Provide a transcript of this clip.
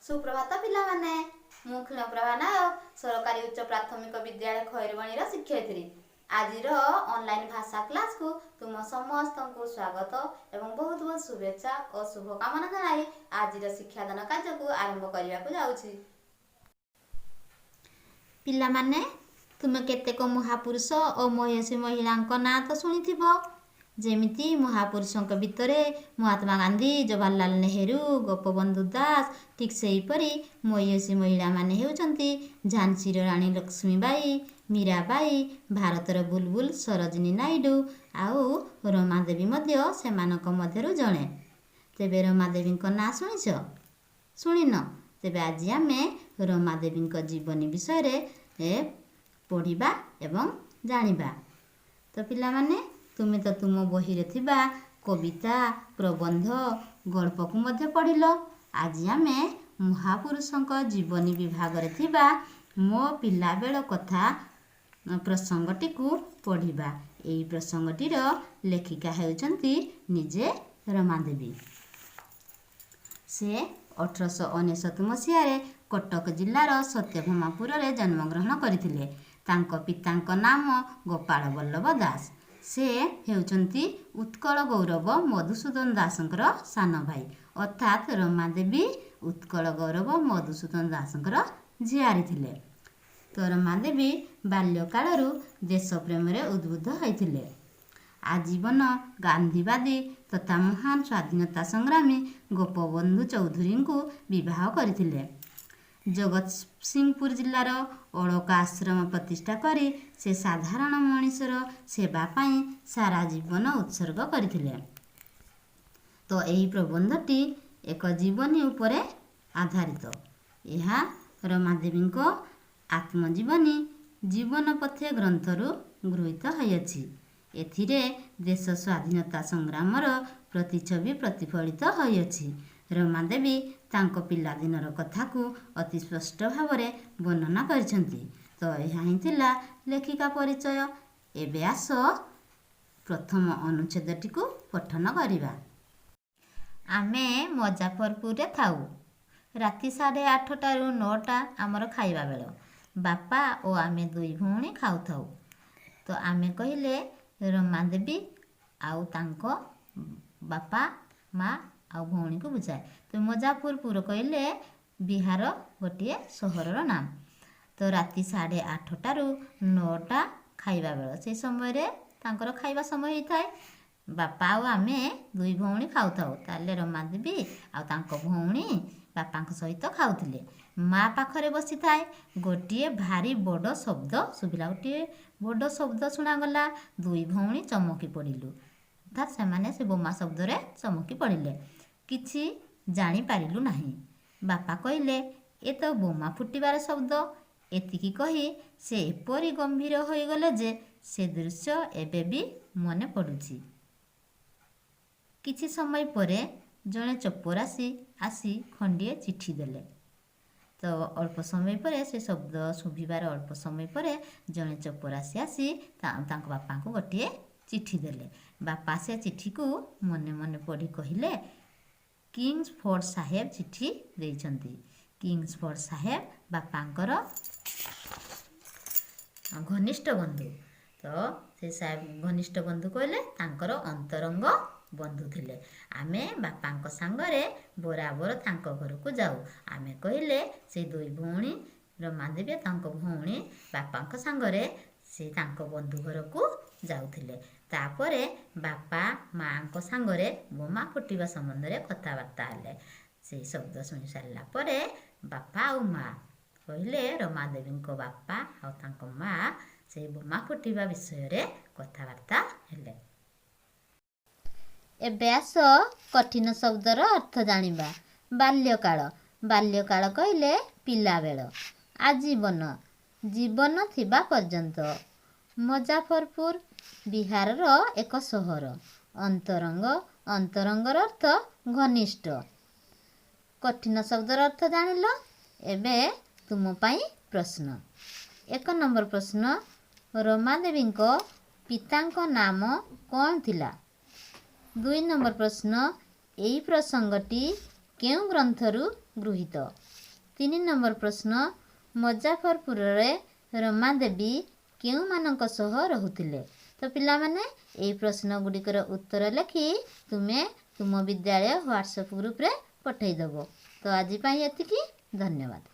ସୁପ୍ରଭାତ ପିଲାମାନେ, ମୁଁ କ୍ଷୀଣପ୍ରଭା ନାୟକ, ସରକାରୀ ଉଚ୍ଚ ପ୍ରାଥମିକ ବିଦ୍ୟାଳୟ ଖଇରବଣୀର ଶିକ୍ଷୟିତ୍ରୀ। ଆଜିର ଅନଲାଇନ୍ ଭାଷା କ୍ଲାସ୍କୁ ତୁମ ସମସ୍ତଙ୍କୁ ସ୍ୱାଗତ ଏବଂ ବହୁତ ବହୁତ ଶୁଭେଚ୍ଛା ଓ ଶୁଭକାମନା ଜଣାଇ ଆଜିର ଶିକ୍ଷାଦାନ କାର୍ଯ୍ୟକୁ ଆରମ୍ଭ କରିବାକୁ ଯାଉଛି। ପିଲାମାନେ, ତୁମେ କେତେକ ମହାପୁରୁଷ ଓ ମହିଷୀ ମହିଳାଙ୍କ ନାଁ ତ ଶୁଣିଥିବ। ଯେମିତି ମହାପୁରୁଷଙ୍କ ଭିତରେ ମହାତ୍ମା ଗାନ୍ଧୀ, ଜବାହରଲାଲ ନେହେରୁ, ଗୋପବନ୍ଧୁ ଦାସ। ଠିକ୍ ସେହିପରି ମହିଷୀ ମହିଳାମାନେ ହେଉଛନ୍ତି ଝାନ୍ସୀର ରାଣୀ ଲକ୍ଷ୍ମୀବାଈ, ମୀରାବାଈ, ଭାରତର ବୁଲବୁଲ ସରୋଜିନୀ ନାଇଡୁ ଆଉ ରମାଦେବୀ ମଧ୍ୟ ସେମାନଙ୍କ ମଧ୍ୟରୁ ଜଣେ। ତେବେ ରମାଦେବୀଙ୍କ ନାଁ ଶୁଣିଛ? ଶୁଣିନ? ତେବେ ଆଜି ଆମେ ରମାଦେବୀଙ୍କ ଜୀବନୀ ବିଷୟରେ ପଢ଼ିବା ଏବଂ ଜାଣିବା। ତ ପିଲାମାନେ, ତୁମେ ତ ତୁମ ବହିରେ ଥିବା କବିତା, ପ୍ରବନ୍ଧ, ଗଳ୍ପକୁ ମଧ୍ୟ ପଢ଼ିଲ। ଆଜି ଆମେ ମହାପୁରୁଷଙ୍କ ଜୀବନୀ ବିଭାଗରେ ଥିବା ମୋ ପିଲାବେଳ କଥା ପ୍ରସଙ୍ଗଟିକୁ ପଢ଼ିବା। ଏହି ପ୍ରସଙ୍ଗଟିର ଲେଖିକା ହେଉଛନ୍ତି ନିଜେ ରମାଦେବୀ। ସେ 1899 ମସିହାରେ କଟକ ଜିଲ୍ଲାର ସତ୍ୟଭାମାପୁରରେ ଜନ୍ମଗ୍ରହଣ କରିଥିଲେ। ତାଙ୍କ ପିତାଙ୍କ ନାମ ଗୋପାଳ ବଲ୍ଲଭ ଦାସ। ସେ ହେଉଛନ୍ତି ଉତ୍କଳ ଗୌରବ ମଧୁସୂଦନ ଦାସଙ୍କର ସାନ ଭାଇ। ଅର୍ଥାତ୍ ରମାଦେବୀ ଉତ୍କଳ ଗୌରବ ମଧୁସୂଦନ ଦାସଙ୍କର ଝିଆରୀ ଥିଲେ। ତ ରମାଦେବୀ ବାଲ୍ୟକାଳରୁ ଦେଶପ୍ରେମରେ ଉଦ୍ବୁଦ୍ଧ ହୋଇଥିଲେ। ଆଜୀବନ ଗାନ୍ଧୀବାଦୀ ତଥା ମହାନ ସ୍ୱାଧୀନତା ସଂଗ୍ରାମୀ ଗୋପବନ୍ଧୁ ଚୌଧୁରୀଙ୍କୁ ବିବାହ କରିଥିଲେ। ଜଗତସିଂହପୁର ଜିଲ୍ଲାର ଅଳକା ଆଶ୍ରମ ପ୍ରତିଷ୍ଠା କରି ସେ ସାଧାରଣ ମଣିଷର ସେବା ପାଇଁ ସାରା ଜୀବନ ଉତ୍ସର୍ଗ କରିଥିଲେ। ତ ଏହି ପ୍ରବନ୍ଧଟି ଏକ ଜୀବନୀ ଉପରେ ଆଧାରିତ। ଏହା ରମାଦେବୀଙ୍କ ଆତ୍ମଜୀବନୀ ଜୀବନ ପଥେ ଗ୍ରନ୍ଥରୁ ଗୃହୀତ ହୋଇଅଛି। ଏଥିରେ ଦେଶ ସ୍ୱାଧୀନତା ସଂଗ୍ରାମର ପ୍ରତିଛବି ପ୍ରତିଫଳିତ ହୋଇଅଛି। ରମାଦେବୀ ତାଙ୍କ ପିଲାଦିନର କଥାକୁ ଅତି ସ୍ପଷ୍ଟ ଭାବରେ ବର୍ଣ୍ଣନା କରିଛନ୍ତି। ତ ଏହା ହିଁ ଥିଲା ଲେଖିକା ପରିଚୟ। ଏବେ ଆସ, ପ୍ରଥମ ଅନୁଚ୍ଛେଦଟିକୁ ପଠନ କରିବା। ଆମେ ମଜାଫରପୁରରେ ଥାଉ। ରାତି 8:30ରୁ 9ଟା ଆମର ଖାଇବା ବେଳ। ବାପା ଓ ଆମେ ଦୁଇ ଭଉଣୀ ଖାଉଥାଉ। ତ ଆମେ କହିଲେ ରମାଦେବୀ ଆଉ ତାଙ୍କ ବାପା, ମା ଆଉ ଭଉଣୀକୁ ବୁଝାଏ। ତ ମଜାଫରପୁର କହିଲେ ବିହାର ଗୋଟିଏ ସହରର ନାମ। ତ ରାତି 8:30ରୁ 9ଟା ଖାଇବା ବେଳ। ସେଇ ସମୟରେ ତାଙ୍କର ଖାଇବା ସମୟ ହେଇଥାଏ। ବାପା ଆଉ ଆମେ ଦୁଇ ଭଉଣୀ ଖାଉଥାଉ। ତାହେଲେ ରମାଦେବୀ ଆଉ ତାଙ୍କ ଭଉଣୀ ବାପାଙ୍କ ସହିତ ଖାଉଥିଲେ। ମା ପାଖରେ ବସିଥାଏ। ଗୋଟିଏ ଭାରି ବଡ଼ ଶବ୍ଦ ଶୁଭିଲା। ଗୋଟିଏ ବଡ଼ ଶବ୍ଦ ଶୁଣାଗଲା। ଦୁଇ ଭଉଣୀ ଚମକି ପଡ଼ିଲୁ। ଅର୍ଥାତ୍ ସେମାନେ ସେ ବୋମା ଶବ୍ଦରେ ଚମକି ପଡ଼ିଲେ। କିଛି ଜାଣିପାରିଲୁ ନାହିଁ। ବାପା କହିଲେ, ଏ ତ ବୋମା ଫୁଟିବାର ଶବ୍ଦ। ଏତିକି କହି ସେ ଏପରି ଗମ୍ଭୀର ହୋଇଗଲେ ଯେ ସେ ଦୃଶ୍ୟ ଏବେ ବି ମନେ ପଡ଼ୁଛି। କିଛି ସମୟ ପରେ ଜଣେ ଚପରାସି ଆସି ଖଣ୍ଡିଏ ଚିଠି ଦେଲେ। ତ ଅଳ୍ପ ସମୟ ପରେ, ସେ ଶବ୍ଦ ଶୁଭିବାର ଅଳ୍ପ ସମୟ ପରେ ଜଣେ ଚପରାସି ଆସି ତାଙ୍କ ବାପାଙ୍କୁ ଗୋଟିଏ ଚିଠି ଦେଲେ। ବାପା ସେ ଚିଠିକୁ ମନେ ମନେ ପଢ଼ି କହିଲେ, କିଙ୍ଗସଫୋର୍ଡ ସାହେବ ଚିଠି ଦେଇଛନ୍ତି। କିଙ୍ଗସଫୋର୍ଡ ସାହେବ ବାପାଙ୍କର ଘନିଷ୍ଠ ବନ୍ଧୁ। ତ ସେ ସାହେବ ଘନିଷ୍ଠ ବନ୍ଧୁ କହିଲେ ତାଙ୍କର ଅନ୍ତରଙ୍ଗ ବନ୍ଧୁ ଥିଲେ। ଆମେ ବାପାଙ୍କ ସାଙ୍ଗରେ ବରାବର ତାଙ୍କ ଘରକୁ ଯାଉ। ଆମେ କହିଲେ ସେ ଦୁଇ ଭଉଣୀ, ରମାଦେବୀ ତାଙ୍କ ଭଉଣୀ ବାପାଙ୍କ ସାଙ୍ଗରେ ସେ ତାଙ୍କ ବନ୍ଧୁ ଘରକୁ ଯାଉଥିଲେ। ତାପରେ ବାପା ମାଆଙ୍କ ସାଙ୍ଗରେ ବୋମା ଫୁଟିବା ସମ୍ବନ୍ଧରେ କଥାବାର୍ତ୍ତା ହେଲେ। ସେଇ ଶବ୍ଦ ଶୁଣି ସାରିଲା ପରେ ବାପା ଆଉ ମା କହିଲେ ରମାଦେବୀଙ୍କ ବାପା ଆଉ ତାଙ୍କ ମା ସେଇ ବୋମା ଫୁଟିବା ବିଷୟରେ କଥାବାର୍ତ୍ତା ହେଲେ। ଏବେ ଆସ, କଠିନ ଶବ୍ଦର ଅର୍ଥ ଜାଣିବା। ବାଲ୍ୟକାଳ। ବାଲ୍ୟକାଳ କହିଲେ ପିଲାବେଳ। ଆଜୀବନ, ଜୀବନ ଥିବା ପର୍ଯ୍ୟନ୍ତ। ମଜାଫରପୁର ବିହାରର ଏକ ସହର। ଅନ୍ତରଙ୍ଗ, ଅନ୍ତରଙ୍ଗର ଅର୍ଥ ଘନିଷ୍ଠ। କଠିନ ଶବ୍ଦର ଅର୍ଥ ଜାଣିଲ। ଏବେ ତୁମ ପାଇଁ ପ୍ରଶ୍ନ। 1 ନମ୍ବର ପ୍ରଶ୍ନ, ରମାଦେବୀଙ୍କ ପିତାଙ୍କ ନାମ କ'ଣ ଥିଲା? 2 ନମ୍ବର ପ୍ରଶ୍ନ, ଏହି ପ୍ରସଙ୍ଗଟି କେଉଁ ଗ୍ରନ୍ଥରୁ ଗୃହୀତ? 3 ନମ୍ବର ପ୍ରଶ୍ନ, ମଜାଫରପୁରରେ ରମାଦେବୀ କେଉଁମାନଙ୍କ ସହ ରହୁଥିଲେ? ତ ପିଲାମାନେ, ଏହି ପ୍ରଶ୍ନ ଗୁଡ଼ିକର ଉତ୍ତର ଲେଖି ତୁମେ ତୁମ ବିଦ୍ୟାଳୟ ହ୍ୱାଟ୍ସଆପ୍ ଗ୍ରୁପରେ ପଠାଇଦେବ। ତ ଆଜି ପାଇଁ ଏତିକି, ଧନ୍ୟବାଦ।